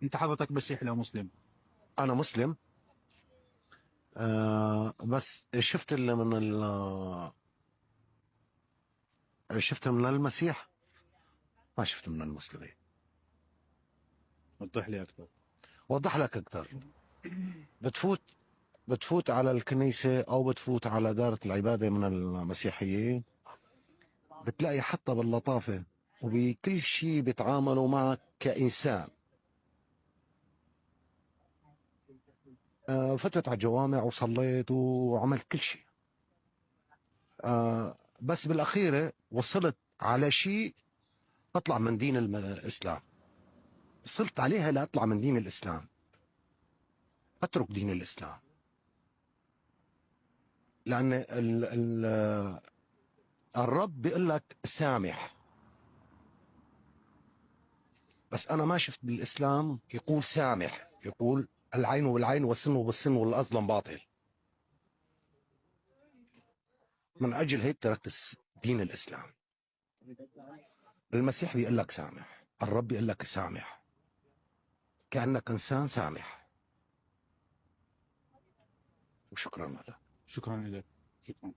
انت حضرتك مسيحي لو مسلم؟ انا مسلم، بس شفت اللي من ال شفت من المسيح ما شفت من المسلمين. وضح لي اكثر. وضح لك اكثر. بتفوت على الكنيسة او بتفوت على دارة العبادة من المسيحيين، بتلاقي حتى باللطافة وبكل شيء بيتعاملوا معك كإنسان. فتت على الجوامع وصليت وعملت كل شيء، بس بالأخيرة وصلت على شيء أطلع من دين الإسلام. وصلت عليها لأطلع من دين الإسلام، أترك دين الإسلام، لأن ال ال الرب بيقول لك سامح، بس أنا ما شفت بالإسلام يقول سامح، يقول العين بالعين والسن بالسن والأظلم باطل. من أجل هيك تركت دين الإسلام. المسيح بيقول لك سامح، الرب بيقول لك سامح، كأنك إنسان سامح. وشكرا لك. شكرا لك، شكرا.